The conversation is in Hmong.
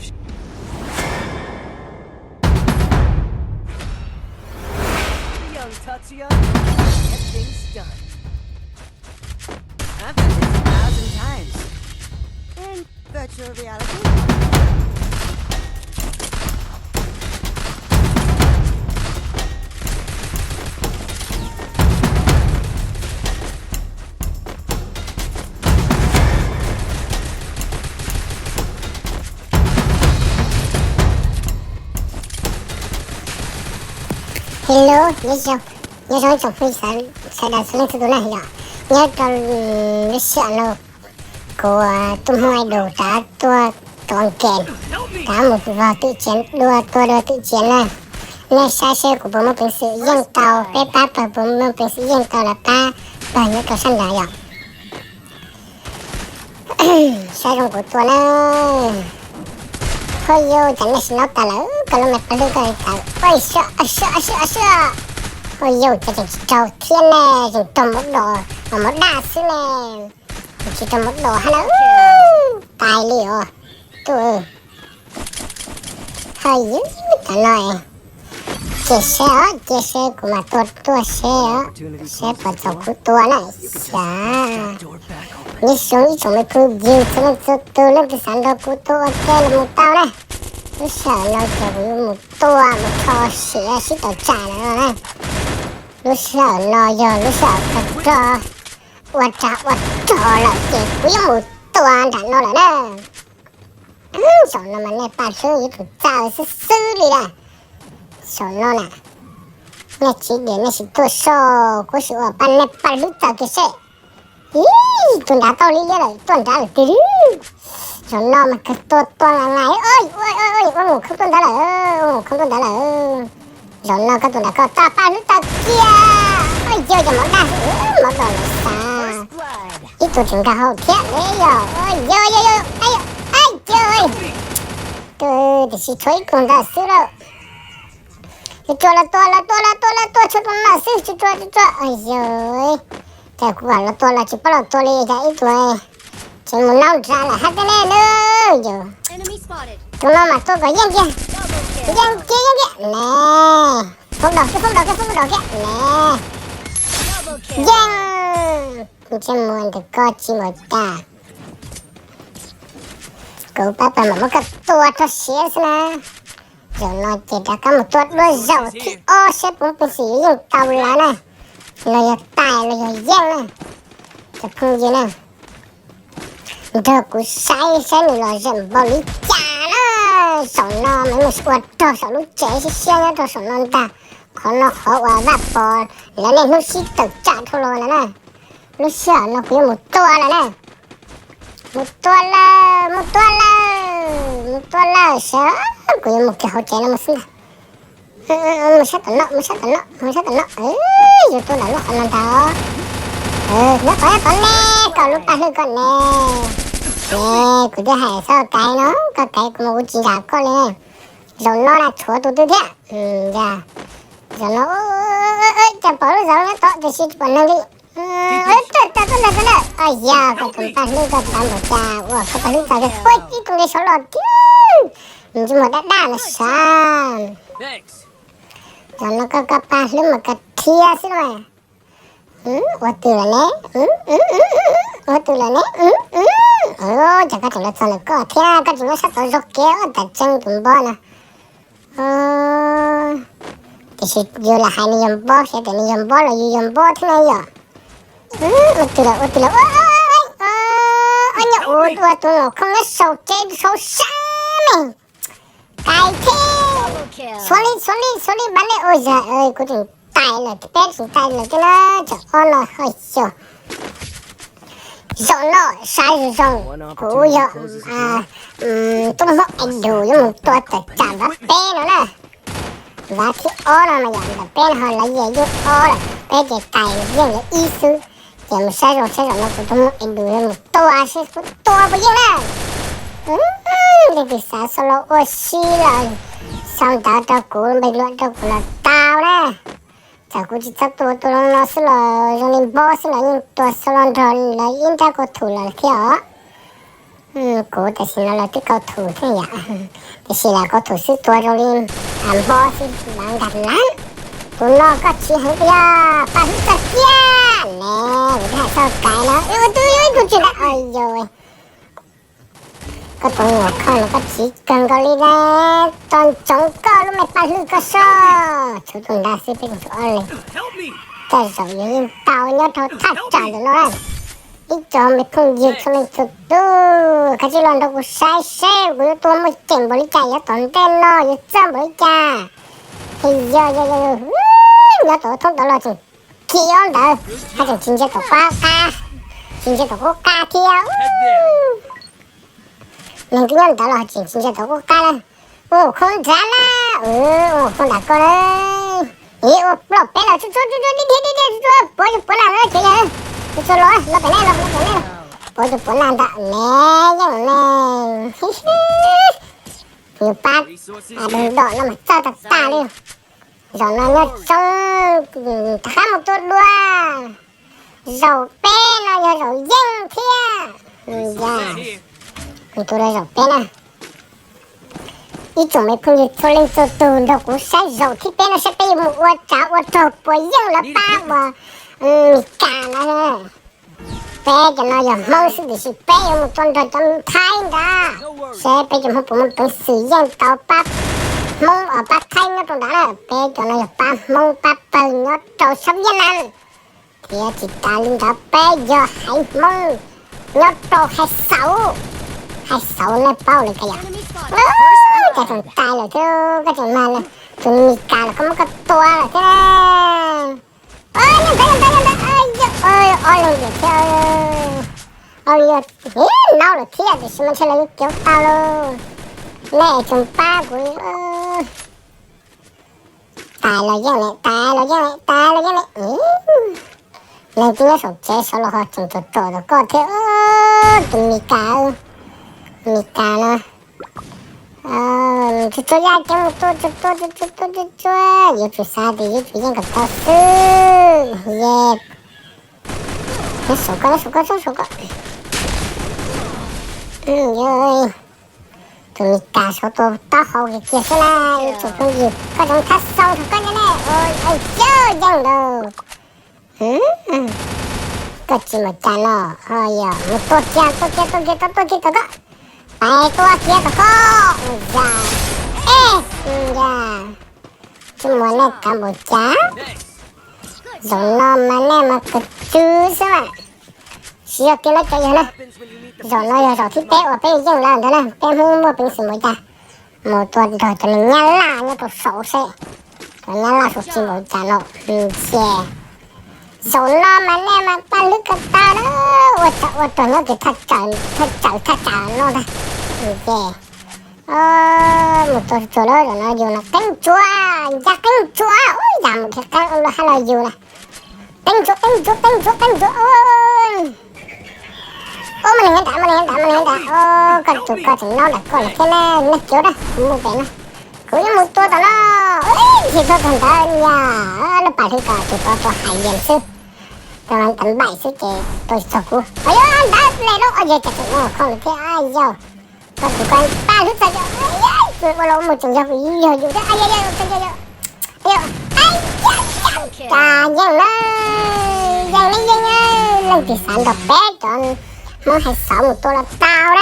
Young Tatsuya, get things done. I've done this a thousand times. In virtual reality. Hello, nyob zoo, nyob zoo ib tsoom phooj ywg sawv daws txhua leej txhua tus na yom. Nyob rau lub sij hawm no kuv tus Hmoob Idol rov tuaj tus game, rov mus vog twm tsiav dua tua dua twm tsiav na. Nej saib seb kuv puas muaj peev xwm yeej tau, peb pab pawg puas muaj peev xwm yeej tau los pab pawg nyob rau sab nrad yom. Saib zoo kuv tua na. Ho yau, cas nej sim no tas lawm, koj lub me paj hlwb koj li tawm. Ua sib sib sib. Ho yau, cas tseem tsis raug thiab ne, tseem raug mov dos, mov mov daj xwb ne. Tsis raug mov dos hab na. Tais li os. Tuj, ho yau, tas no cia seb os, cia seb kuv mam tua tuaj seb os, seb puas txaus kuv tua na. Xyov, nyob zoo ib tsoom me phooj ywg txhua leej txhua tus, leej twg xav nrog kuv tua ua ke los mus tau na. Lub sij hawm no ces kuv yuav mus tua mus rho siav sib tawm tsam lawm no na. Lub sij hawm no yog lub sij hawm tag rog ua rag ua rog lawm ces kuv yuav mus tua nram no lawm na. Zaum no mas nej paj hlwb yuav tsum txawj xwb xwb li na. Zaum no na, nej tsis diam nej sim tuaj so, kuv sim ua paj nej paj hlwb txawj kiag seb. Ib, tus nrad tau li liab lawm, tuaj nrad lawm tiag li. Zaum no mas kawg tua tua nais nais, ua ua ua ua mus khoob tuaj ntawd lawm, ua mus khoob tuaj ntawd lawm. Zaum no koj tus nrad koj tau paj hlwb tau kiag. Ua yau, cov mov daj, mov dos lawm xav. Ib tug tseem nkag hauv thiab ne yog. Ua yau yau yau, ua yau, tiam sis tshuav ib tug ntawd xwb lauj. Tsuag los tua los tua los tua los tua, tshuav tus no xwb, tsuag tsuag tsuag tsuag. Ua yau, cas kuv vam los tua los tsis paub los tua li cas ib tug. Tseem mus naub nrad lawm hab tiag ne. Yau, tus no mas tua kom yeej kiag, yeej kiag yeej kiag ne. Foob dos kiag, foob dos kiag, foob dos kiag ne. Yeej. Ntsej muag ntawm koj tsis npaum cas. Kuv pab pawg mam muab koj tua rau siav xwb na. Zaum no ces rov qab mus tua dua zaum thib ob seb puas muaj peev xwm yeej tau lawv na, los yog tais los yog yeej na. Cov phooj ywg na, nrog kuv saib saib nws lom zem npaum li cas na. Zaum no mas mus ua rog saum lub tsev siab siab nyob rau saum no ntag. Qhov no qhov uas Vaj Pov lawv niaj hnub sib tawm tsam dhau los lawm na. Lub sij hawm no kuv yuav mus tua lawm na. Mus tua lawm, mus tua lawm, mus tua lawm sawv. Kuv yuav mus kiag hauv tsev no mus xwb ntag. Mus sab tom no, mus sab tom no, mus sab tom no. Yuav tua ntawm lub qhov no ntag. Nyob tod nyob tod ne, koj lub paj hlwb koj ne. Ne, kuv twb hais txhob kaiv no, koj kaiv kuv mas kuv tsis nram koj li. Zaum no na tshuav tus twg thiab. Zaum no, cas pom lub zos nyob tod tiam sis tsis pom neeg li. Tuaj tuaj tuaj tuaj. Yog koj tus paj hlwb koj txav npaum cas uas koj paj hlwb txav kiag ua ib tug nqi saud los tiag. Ntsej muag daj daj los sav. Zaum no koj koj paj hlwb mas koj dhia xwb na. Ua twg lawm ne? Ua twg lawm ne? Cas koj tseem los txog ntawm koj thiab, koj tseem nyob sab tod zog kev ua tas tseeb tus npob no. Tiam sis yus lam hais nws yog npob, xyov tias nws yog npob los yus yog npob thiab na yom. Ua twg lawm, ua twg lawm, ua nyob ua ua tus maum khoom nyob saum tsev saum sab ne. Kais thiab. Xuav li, xuav li, xuav li npaj ne. Ua yog kuv tseem tais lawm, peb tseem tais lawm thiab na, tsam ob no ho xyov. Zaum no saib zoo zoo, kuv yog tub Hmoob Idol yuav mus tua tawm tsam npaj peb no na. Npaj thib ob no mas yog ntawm peb no ho lawv yeej yog ob lawm, peb ces tais yeej lawv ib xwb. Ces mus saib zoo saib zaum no kuv tub Hmoob Idol yuav mus tua seb kuv tua puas yeej na. Leej twg xav xaus los ua si los sau ntawv rau kuv, npe luam rau kuv los tau na. Txawm kuv tsis txhob tua tua zoo no xwb los zoo li npob xwb los yeej tua xaus los nrog lawv ib nrab kuv thum lawm thiab os. Kuv tam sim no lawv twb kaus thum thiab yom, tiam sis lam kaus thum xwb tua zoo li hmo xwb mas nkag lawm. Tus no koj chiv heev tiag, paj hlwb txog kiag ne, kuv twb hais txog kaiv no, tus tsis ntawd, yog koj tus nyuam kho no koj chiv kawg nkaus li, tos ntsoov koj lub me paj hlwb koj soj, tshuav tus nrad xwb peb tshuav ob leeg. Tej zaum yuav yeej tau nyob rau thaj tsam ntawm no na. Ib tsoom me phooj ywg txhua leej txhua tus, kav tsij los nrog kuv saib seb kuv yuav tua muaj ceem npaum li cas, yav tom ntej no yuav txawj npaum li cas. Es yog yog yog nyob tom thoob tod los tseem khi ob ntawd, haj tseem tsis ntsia tom qab qab, tsis ntsia tom qub qab thiab. Neeg twb nyob ntawd los tseem tsis ntsia tom qub qab na. Ua khoob nrad na, ua khoob nrad koj na. Ib ua plaub peb los tsuag tsuag tsuag tsuag, dib dib dib dib tsuag tsuag, puav tsuag puav na cov yawg. Tsuag tsuag los, los pem nej los, los pem nej los. Puav tsuag puav na ntawm ne, yeej ne. Nws pab dog dom no mas txawj tag tag li. Zaum no nyob tsoob, rov qab mus tua dua. Zaum peb no yog zaum yeej thiab. Yog, mus tua dua zaum peb na. Ib tsoom me phooj ywg txhua leej txhua tus nrog kuv saib zaum thib peb no seb peb yuav mus ua tsav ua rog puas yeej lawv pab uas Mis Kas no. Peb cov no yog Hmoob xwb tiam sis peb yuav mus tua nrog cov Thaib nrad, seb peb cov Hmoob puas muaj peev xwm yeej tau pab Hmoob os pab Thaib nyob rau nrad na. Peb cov no yog pab Hmoob pab Pawg nyob rau sab Viaj Nam. Thiab tsis tas li ntawd peb yog haiv Hmoob nyob rau Hais Xauv. Hais Xauv nej paub li cas yom? Cas tseem tais lawm thiab, koj tseem mag lawm, tus Mis Kas los koj muab koj tua lawm thiab. Yog ntawd yog ntawd yog ntawd, ob leeg tiag thiab. Ob leeg yog naub lawm thiab tiam sis mas ntshe lawv yuav kev tau lauj. Nej tseem pab kuv. Tais los yeej ne, tais los yeej ne, tais los yeej ne. Leej twg nyob saum tsev saud los ho tseem tsom tsom rau koj thiab, tus Mis Kas, Mis Kas no. Tsuag tsuag yaj ceeb mus tua, tsuag tua, tsuag tua, tsuag tua, yuav tsum xav tias yuav tsum yeej kom tau xwb. Ye, nyob saum koj, nyob saum koj, nyob saum koj. Tus Mis Kas saud tua taub hau kiag kiag xwb na, yuav tsum phooj ywg koj tseem thab xoo rau koj nyob ne, ua cas yeej ntawd. Koj tsis npaum cas no, yog mus tua kiag, tua kiag, tua kiag, tua kiag tom koj. Pais tua kiag tom koj, ua cas, ej, cas tsis muaj nej kav npaum cas. Zaum no mas nej mas kawg tsw xwb mas. Tsis yog tiag no cov yawg na, zaum no yog zaum thib peb uas peb yeej lawm ntawd na, peb Hmoob muaj peev xwm npaum cas. Mus tua nrog cov neeg Nyab Laj nyob rau saud seb, cov Nyab Laj saud tsis npaum cas no. Ces zaum no mas nej mas paj hlwb ko taw na, ua tsaug ua rog nyob kiag thaj tsam, thaj tsam no ntag. Ces mus tua tsuag lawm, zaum no yus no qeeb ntsuab, ncaj qeeb ntsuab, ua yam mus dhia qeeb ua luaj hab los yus na. Qeeb ntsuab, qeeb ntsuab, qeeb ntsuab, qeeb ntsuab. Ua mas neeg nrad, mas neeg nrad, mas neeg nrad, koj tus koj tseem nyob ntawm koj lawm thiab na, nej kiv da, kuv mus pem no. Kuv yuav mus tua tom no, ntshis tuaj txog ntawd niag, lub paj hlwb ko tus tod tua hais yam xwb. Tua ntawd npaim xwb ces tua tsis txog kuv. Yog ntawd le lub ua yog cas tseem ua khoo lawm thiab yog. Koj tus koj paj hlwb txog yog, ua los mus tseem yog kuv yog yus thiab, cas yeej na, yeej na yeej, leej twg xav nrog peb cov Hmoob Hais Xauv mus tua los tau na.